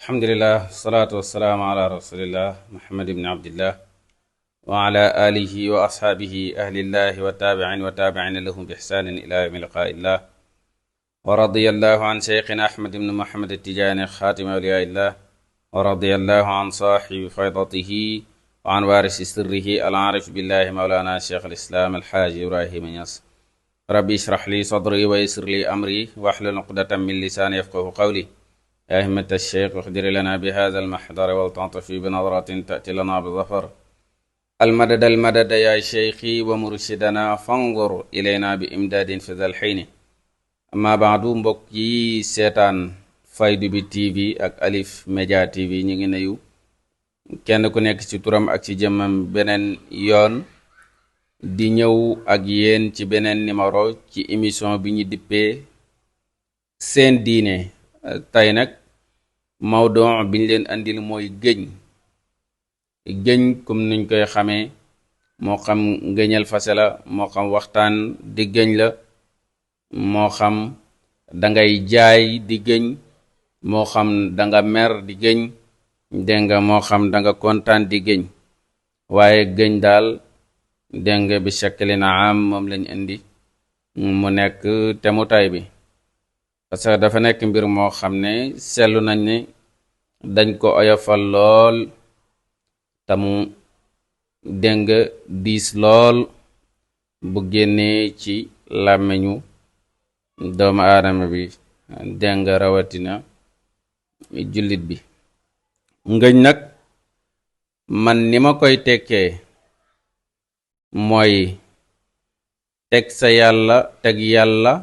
alhamdulillah wasalaatu wasalaamu ala rasulillah muhammad ibni abdillah wa ala alihi wa ashaabihi ahlillahi wa taabiin wa taabiina lahum bi ihsaanin ila yawmi liqaaillah wa radiyallahu an cheikhina ahmad ibni muhammad attijaani xaatimi awliyaillah wa radiyallahu an saaxibi faydatihi wa an waarisi sirrihi al aarif billahi mawlana cheikh alislaam alxaaji ibrahima ñas rabbi ishrah li sadri wa yassir li amri wahlul uqdatan min lisaani yafqahu qawli yaa himmata cheikh uxdiri lana bi hada almaxdar waltatafi bi nadratin tati lana bi zafar almadada almadada yaa cheikhi wa murshidana fanzur ilayna bi imdaadin fi zal xiini amma baadu mbokk yi seetaan faydu bi tv ak alif média tv ñu ngi nuyu kenn ku nekk ci turam ak ci jëmmam beneen yoon di ñëw ak yéen ci beneen numéro ci émission bi ñu dippee seen diine tey nag mawduu bi ñu leen andil mooy gëñ comme nuñ koy xamee moo xam ngëñal fase la moo xam waxtaan di gëñ la moo xam dangay jaay di gëñ moo xam danga mer di gëñ dénga moo xam danga kontaan di gëñ waaye gëñ daal dénga bi shakli na am moom lañ indi mu nekk temu tay bi parce que dafa nekk mbir moo xam ne seetlu nañ ne dañ ko oyofal lool tamu dénga diis lool bu génnee ci làmmiñu doomu aadama bi dénga rawatina jullit bi ngëñ nag man ni ma koy tekkee mooy teg sa yàlla teg yàlla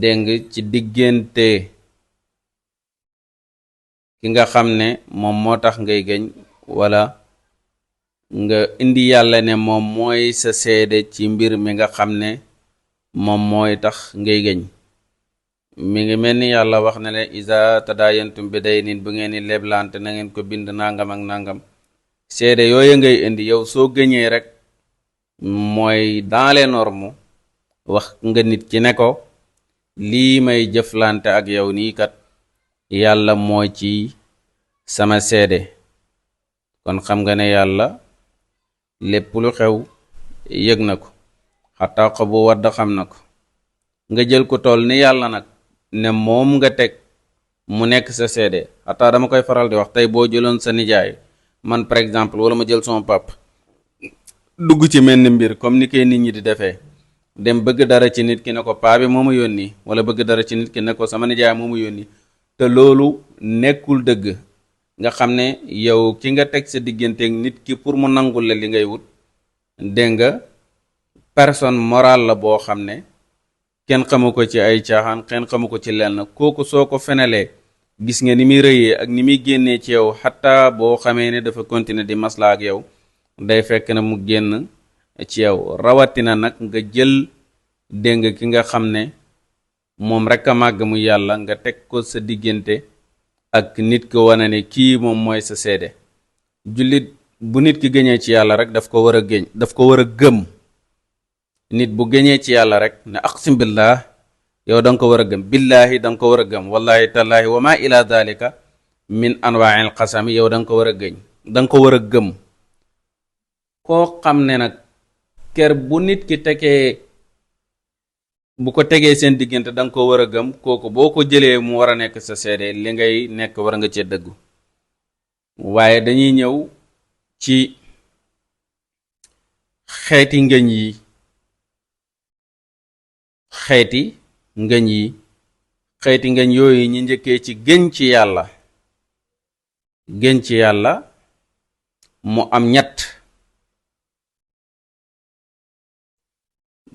déng ci diggante ki nga xam ne moom moo tax ngay gëñ wala nga indi yàlla ne moom mooy sa seede ci mbir mi nga xam ne moom mooy tax ngay gëñ mi ngi mel ni yàlla wax na leen iza tadayantum bi daynin bu ngeen di leblante na ngeen ko bind nangam ak nangam seede yooyu ngay indi yow soo gëñee rek mooy dans les normes wax nga nit ki ne ko lii may jëflante ak yow nii kat yàlla moo ci sama seede kon xam nga ne yàlla lépp lu xew yëg na ko xataa ko bu wadd xam na ko nga jël ko toll ni yàlla nag ne moom nga teg mu nekk sa seede xataa dama koy faral di wax tey boo jëloon sa nijaay man par exemple wala ma jël sama pap dugg ci mel ni mbir comme ni koy nit ñi di defee dem bëgg dara ci nit ki ne ko paa bi moo ma yónni wala bëgg dara ci nit ki ne ko sama nijaay moo ma yónni te loolu nekkul dëgg nga xam ne yow ki nga teg sa digganteeg nit ki pour mu nangul la li ngay wut dégg nga personne morale la boo xam ne kenn xamu ko ci ay caaxaan kenn xamu ko ci lenn kooku soo ko fenelee gis nga ni muy rëyee ak ni muy génnee ci yow xataa boo xamee ne dafa continuer di masla ak yow day fekk na mu génn ci yow rawatina nag nga jël dégg nga ki nga xam ne moom rek a màgg mu yàlla nga teg ko sa diggante ak nit ko wane ne kii moom mooy sa seede jullit bu nit ki gëñee ci yàlla rek daf ko war a gëñ daf ko war a gëm nit bu gëñee ci yàlla rek ne aqsim billah yow danga ko war a gëm billaahi danga ko war a gëm wallahi tallaahi wa ma ila dalika min anwaa'il qasami yow danga ko war a gëñ danga ko war a gëm koo xam ne nag ker bu nit ki tegee bu ko tegee seen diggante danga ko war a gëm kooku boo ko jëlee mu war a nekk sa seede li ngay nekk war nga cee dëggu waaye dañuy ñëw ci xeeti ngëñ yi xeeti ngëñ yooyu ñi njëkkee ci gëñ ci yàlla mu am ñett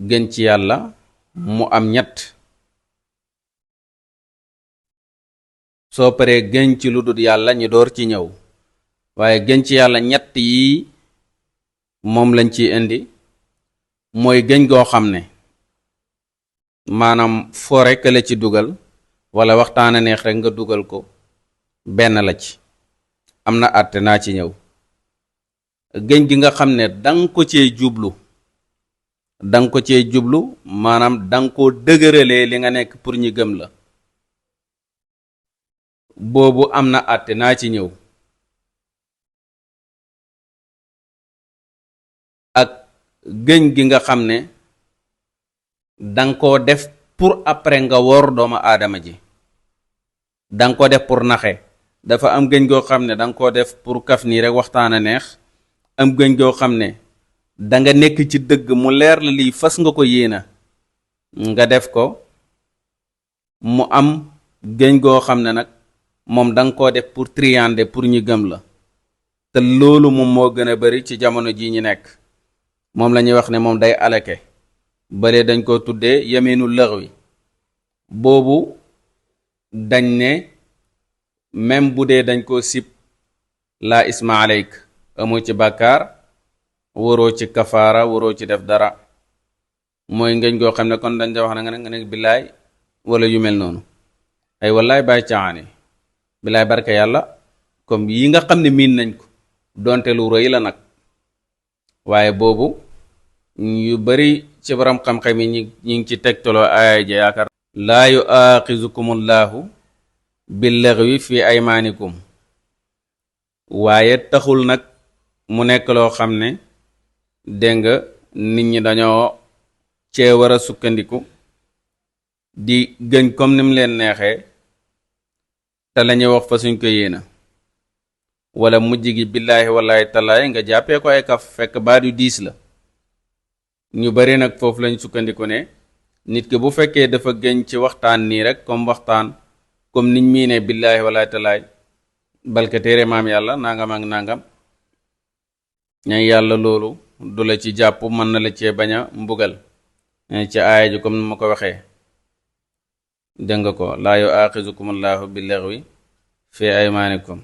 gëñ ci yàlla mu am ñett soo paree gëñ ci lu dul yàlla ñu door ci ñëw waaye gëñ ci yàlla ñett yi moom lañ ci indi mooy gëñ goo xam ne maanaam foo rekk la ci dugal wala waxtaana neex rek nga dugal ko benn la ci am na àtte naa ci ñëw gëñ gi nga xam ne danga ko cee jublu danga ko cee jublu maanaam danga ko dëgëralee li nga nekk pour ñi gëm la boobu am na àtte naa ci ñëw. ak gëñ gi nga xam ne danga ko def pour après nga wor doomu aadama ji, danga ko def pour naxe. dafa am gëñ goo xam ne danga ko def pour kaf nii rek waxtaan a neex, am gëñ goo xam ne danga nekk ci dëgg mu leer la lii fas nga ko yéena nga def ko. mu am gëñ goo xam ne nag moom danga ko def pour triander pour ñu gëm la, te loolu moom moo gën a bari ci jamono ji ñu nekk. moom la ñuy wax ne moom day alake, bare dañ ko tuddee yaminu laghwi. boobu dañ ne même bu dee dañ ko sib laa isma aleyk, amoo ci bàkkaar, waroo ci kafaara, waroo ci def dara. mooy ngëñ goo xam ne kon dañ da wax na nga ne billaay wala yu mel noonu, ay wallaay bàyyi caaxaane, billaay barke yàlla, comme yi nga xam ne miin nañ ko donte lu rëy la nag. waaye boobu yu bari ci borom xam-xam yi ñi ngi ci tegtaloo aaya ja yaakaar laa yu aaxizukumullahu billaghwi fi aymaanikum, waaye taxul nag mu nekk loo xam ne dégg nga nit ñi dañoo cee war a sukkandiku di gëñ comme ni mu leen neexee te lañuy wax fa suñ ko yéena, wala mujj gi billaahi wallaahi talaay nga jàppee ko ay kaf fekk baat yu diis la. ñu bari nag foofu lañ sukkandiku ne nit ki bu fekkee dafa gëñ ci waxtaan nii rek comme waxtaan comme niñ mii ne billaahi wallaahi talaay balka téere maam yàlla nangam ak nangam, ñay yàlla loolu du la ci jàpp, mën na la cee bañ a mbugal ci aaya ji comme ni ma ko waxee. dégg nga ko laa yu aaxizukumullahu billaghwi fi aymaanikum.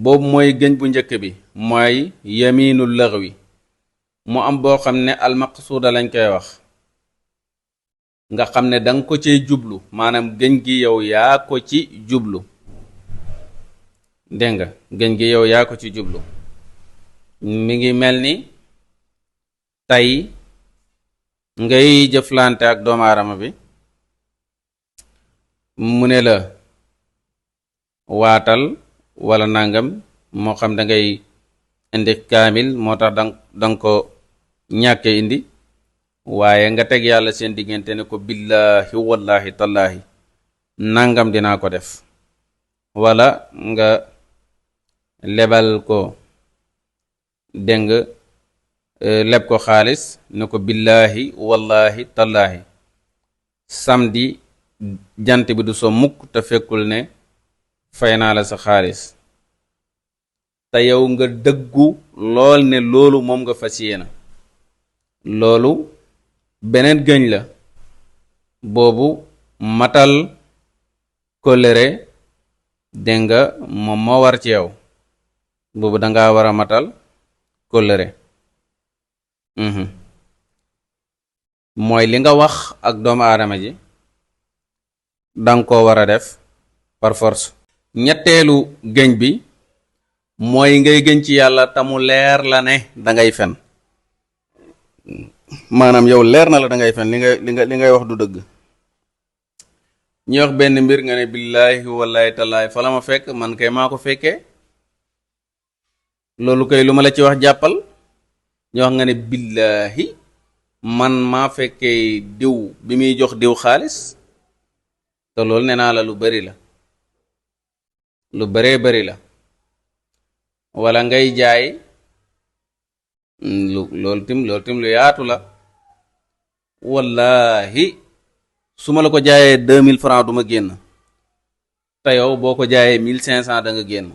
boobu mooy gëñ bu njëkk bi, mooy yaminu laghwi. mu am boo xam ne almaqsuuda lañ koy wax, nga xam ne danga ko cee jublu, maanaam gëñ gi yow yaa ko ci jublu. dégg nga gëñ gi yow yaa ko ci jublu. mi ngi mel ni tey ngay jëflante ak doomu aadama bi, mu ne la waatal wala nangam, moo xam da ngay indi kaamil moo tax danga ko ñàkke indi, waaye nga teg yàlla seen diggante ne ko billaahi wallaahi tallaahi nangam dinaa ko def, wala nga lebal ko dégg nga leb ko xaalis ne ko billaahi wallaahi tallaahi samedi jant bi du so mukk te fekkul ne fay naa la sa xaalis, te yow nga dëggu lool ne loolu moom nga fas yéena. loolu beneen gëñ la, boobu matal kóllëre dégg nga moom moo war ci yow, boobu danga war a matal kóllëre. mooy li nga wax ak doomu aadama ji danga ko war a def par force. ñetteelu gëñ bi mooy ngay gëñ ci yàlla tamu leer la ne dangay fen, maanaam yow leer na la dangay fen, li ngay wax du dëgg. ñi wax benn mbir nga ne billaahi wallaahi tallaahi fa la ma fekk, man kay maa ko fekkee, loolu kay lu ma la ci wax jàppal. ñu wax nga ne billaahi man maa fekkee diw bi muy jox diw xaalis, te loolu nee naa la lu bari la, lu baree bari la. wala ngay jaay loolu tim lu yaatu la. wallahi su ma la ko jaayee 2000 francs du ma génn, te yow boo ko jaayee 1500 da nga génn.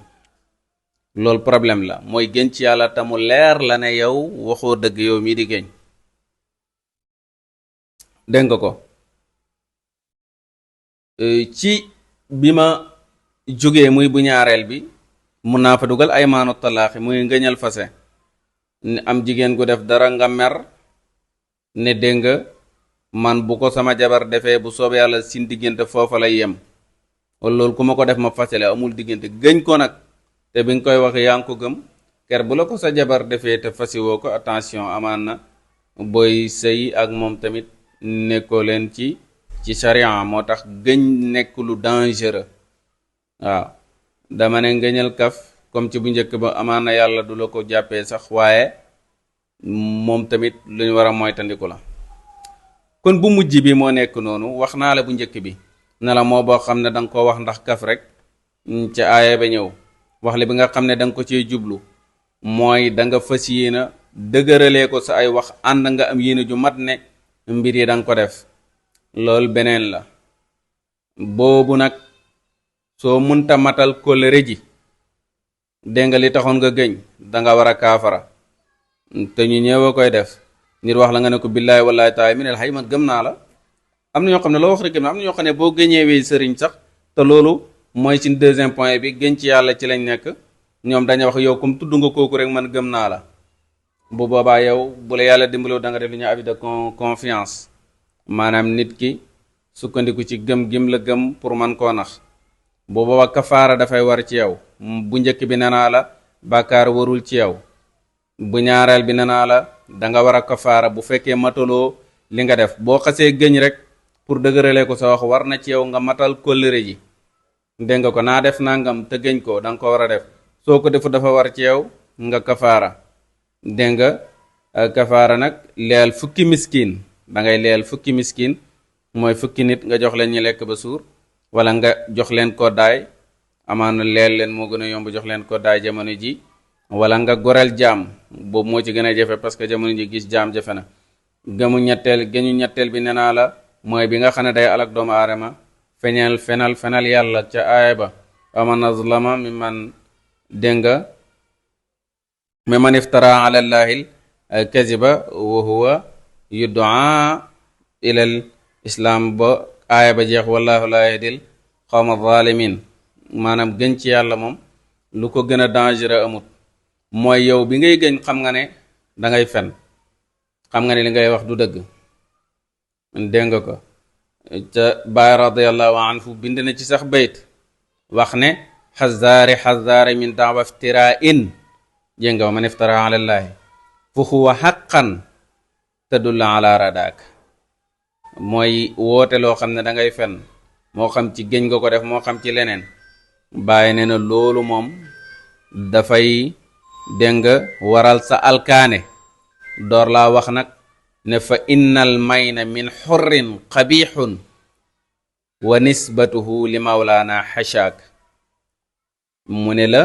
loolu problème la, mooy gën ci yàlla tamu leer la ne yow waxoo dëgg yow mii di gëñ. dégg nga ko ci bi ma jógee muy bu ñaareel bi mun naa fa dugal ay maanu talaaxi, muy ngëñal fase. ne am jigéen gu def dara nga mer ne dégg nga man bu ko sama jabar defee bu soobee yàlla sin diggante foofa lay yem, wala loolu ku ma ko def ma fasale, amul diggante. gëñ ko nag te bi nga koy wax yaa ngi ko gëm, ker bu la ko sa jabar defee te fasiwoo ko, attention, amaan na booy sëy ak moom tamit nekkoo leen ci charia. moo tax gëñ nekk lu dangereux, waaw dama ne ngëñal kaf comme ci bu njëkk ba amaana yàlla du la ko jàppee sax waaye moom tamit lu ñu war a moytandiku la. kon bu mujj bi moo nekk noonu wax naa la bu njëkk bi ne la moo boo xam ne da nga ko wax ndax kaf rek ca aaya ba ñëw wax li bi nga xam ne da nga ko ciy jublu mooy da nga fas yéena dëgëralee ko sa ay wax ànd nga am yéene ju mat ne mbir yi da nga ko def loolu beneen la. boobu nag soo munta matal kóllëre ji dégg nga li taxoon nga gëñ da nga war a kaafara te ñu ñëw koy def nit wax la nga ne ko billaay wallaay taay mi ne la xay man gëm naa la. am na ñoo xam ne loo wax rek gëm na am na ñoo xam ne boo gëñeewee sëriñ sax te loolu mooy ci deuxième point bi gën ci yàlla ci lañ nekk ñoom dañuy wax yow comme tudd nga kooku rek man gëm naa la. bu boobaa yow bu la yàlla dimbaloo da nga def lu ñu avis de confiance maanaam nit ki sukkandiku ci gëm gim la gëm pour man koo nax bu boobaa kafaara dafay war ci yow. bu njëkk bi nee naa la bàkkaar warul ci yow bu ñaareel bi nee naa la da nga war a kafaara bu fekkee mataloo li nga def boo xasee gëñ rek pour dëgëralee ko sa wax war na ci yow nga matal kóllëre ji dégg nga ko naa def nangam te gëñ ko da nga ko war a def soo ko defu dafa war ci yow nga kafaara dégg nga kafaara nag leel fukki miskin da ngay leel fukki miskin mooy fukki nit nga jox leen ñi lekk ba suur wala nga jox leen koddaay amaana leel leen moo gën a yomb jox leen koddaay jamono ji wala nga goreel jaam boobu moo ci gën a jafe parce que jamono ji gis jaam jafe na. gëñu ñetteel bi nee naa la mooy bi nga xam ne day alak doomu aadama fenal yàlla ca aaya ba waman azlama mimman iftara ala llahi kaziba wa huwa yud'a ilal islam ba aaya ba jeex wallahu la yahdil xawma zalimin. maanaam gën ci yàlla moom lu ko gën a dangereux amut mooy yow bi ngay gën xam nga ne dangay fen xam nga ne li ngay wax du dëgg dégg nga ko ca Baay radiyallahu anhu bind na ci sax bayt wax ne xazaari min da'wa iftira'in jénga man iftara ala llahi fa huwa haqqan tadulla ala radak mooy woote loo xam ne dangay fen moo xam ci gëñ nga ko def moo xam ci leneen bàyyi ne na loolu moom dafay dégg nga waral sa alkaane door laa wax nag ne fa innal mayna min xurrin qabixun wa nisbatuhu li mawlaana xashaak mu ne la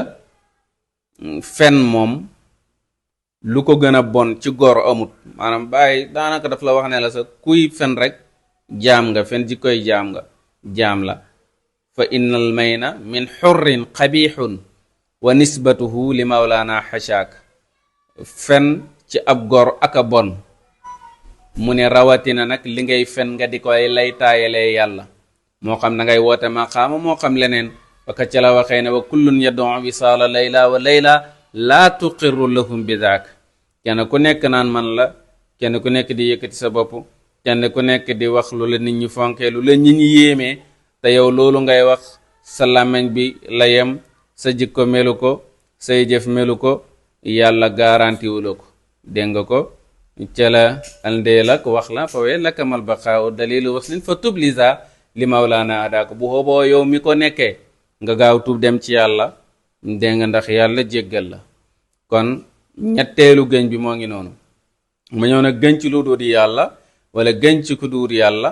fen moom lu ko gën a bon ci góor amut maanaam bàyyi daanaka daf la wax ne la sa kuy fen rek jaam nga fen ji koy jaam la fa innal mayna min xurrin qabixun wa nisbatuhu li mawlaana xashaak fen ci ab góor ak a bon mu ne rawatina nag li ngay fen nga di koy lay taayalee yàlla moo xam na ngay woote maqaama moo xam leneen baka ca la waxee ne wa kullun yad'u wisaala layla wa layla laa tuqirru lahum bi daak kenn ku nekk naan man la kenn ku nekk di yëkkati sa bopp kenn ku nekk di wax lu la nit ñi fonkee lu la nit ñi yéemee te yow loolu ngay wax sa làmmiñ bi la yem sa jikko melu ko say jëf melu ko yàlla garanti wu la ko dégg nga ko ca la aldee lak wax la fa we lakamal baqaaw dalilu waslin fa tubliza li mawlaana adaako bu xooboo yow mi ko nekkee nga gaaw tuub dem ci yàlla dégg nga ndax yàlla jéggal la. kon ñetteelu gëñ bi moo ngi noonu ma ñëw nag gëñ ci lu dul yàlla wala gëñ ci ku dul yàlla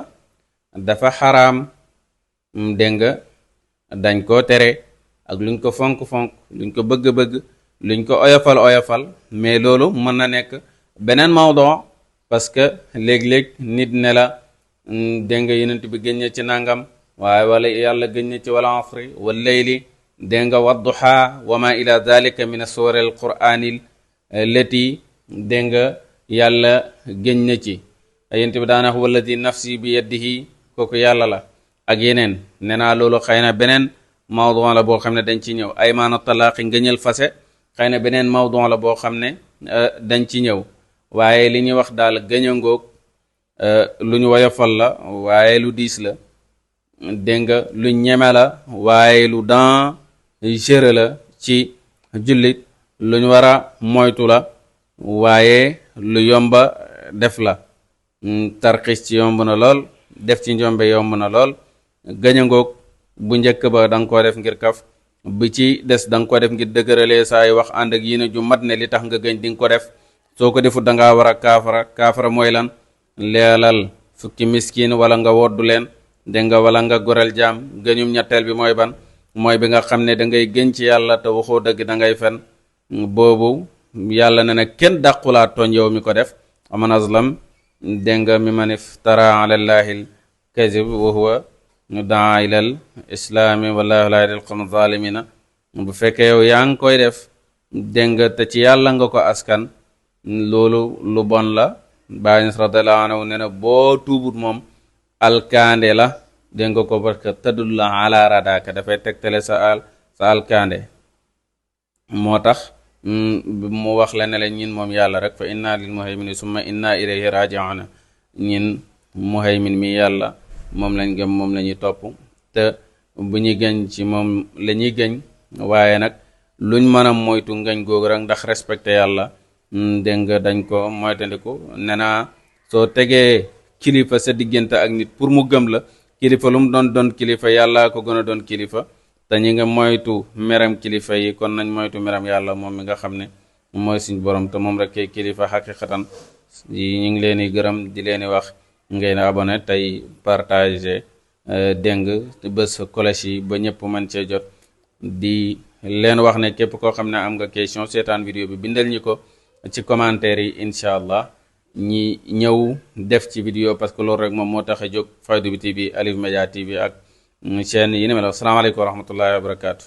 dafa xaraam dégg nga dañ koo tere ak luñ ko fonk-fonk luñ ko bëgg-bëgg luñ ko oyofal mais loolu mën na nekk beneen mawdo parce que léeg-léeg nit ne la dégg nga yonent bi gëñ na ci nangam waaye wala yàlla gëñ na ci wal asri wal layli dégg nga wadduha wa ma ila dalika min suwar al qur'anil lati dégg nga yàlla gëñ na ci yonent bi daana wax walladi nafsi bi yadihi kooku yàlla la ak yeneen nee naa loolu xëy na beneen mawdu la boo xam ne dañ ci ñëw ay maana talaaqi ngëñal fase xëy na beneen mawdu la boo xam ne dañ ci ñëw waaye li ñuy wax daal gëñangoog lu ñu woyofal la waaye lu diis la dégg nga lu ñeme la waaye lu dangereux la ci jullit lu ñu war a moytu la waaye lu yomba def la tarxis ci yomb na lool def ci njombe yomb na lool gëñangoog bu njëkk ba da nga koo def ngir kaf, bi ci des da nga ko def ngir dëgëralee saay wax ànd ak yéene ju mat ne li tax nga gëñ di nga ko def. soo ko defut da ngaa war a kaafara mooy lan, leelal fukki miskin wala nga woddu leen, dégg nga, wala nga goreel jaam. gëñum ñetteel bi mooy ban, mooy bi nga xam ne da ngay gëñ ci yàlla te waxoo dëgg da ngay fen. boobu yàlla ne na kenn dàqulaa tooñ yow mi ko def, aman azlam, dégg nga, mi man iftara ala llahi al kazib wa huwa daa ilal islaami wallahu laa yahdil qawma zalimina. bu fekkee yow yaa ngi koy def, dégg nga, te ci yàlla nga ko askan, loolu lu bon la. Baay Ñas radiyallahu anhu nee na boo tuubut moom alkaande la, dégg nga ko, parce que tadulla ala radaka, dafay tegtale sa alkaande. moo tax mu wax la ne la ñin moom yàlla rek, fa inna lil muhaymini summa inna ilayhi raji'una. ñin muhaymin mi yàlla moom lañ gëm, moom la ñuy topp, te bu ñuy gëñ ci moom la ñuy gëñ. waaye nag luñ mën a moytu ngañ googu rek ndax respecté yàlla, dégg nga, dañ ko moytandiku. nee naa soo tegee kilifa sa diggante ak nit pour mu gëm la, kilifa lu mu doon kilifa yàlla ko gën a doon kilifa, te ñi nga moytu meram kilifa yi, kon nañ moytu meram yàlla moom mi nga xam ne mooy suñ borom, te moom rek kay kilifa xaqiqatan. yi ñu ngi leen di gërëm di leen di wax ngeen abonné tey partagé, dégg nga, bés cloche yi ba ñëpp mën cee jot. di leen wax ne képp koo xam ne am nga question seetaan vidéo bi, bindal ñi ko ci commentaire yi, incha allah ñi ñëw def ci vidéo, parce que loolu rek moom moo tax a jóg Fayda bi TV, Alif Media TV ak chaîne yi ni mel. asalaamaaleykum wa rahmatullahi wa barakaatu.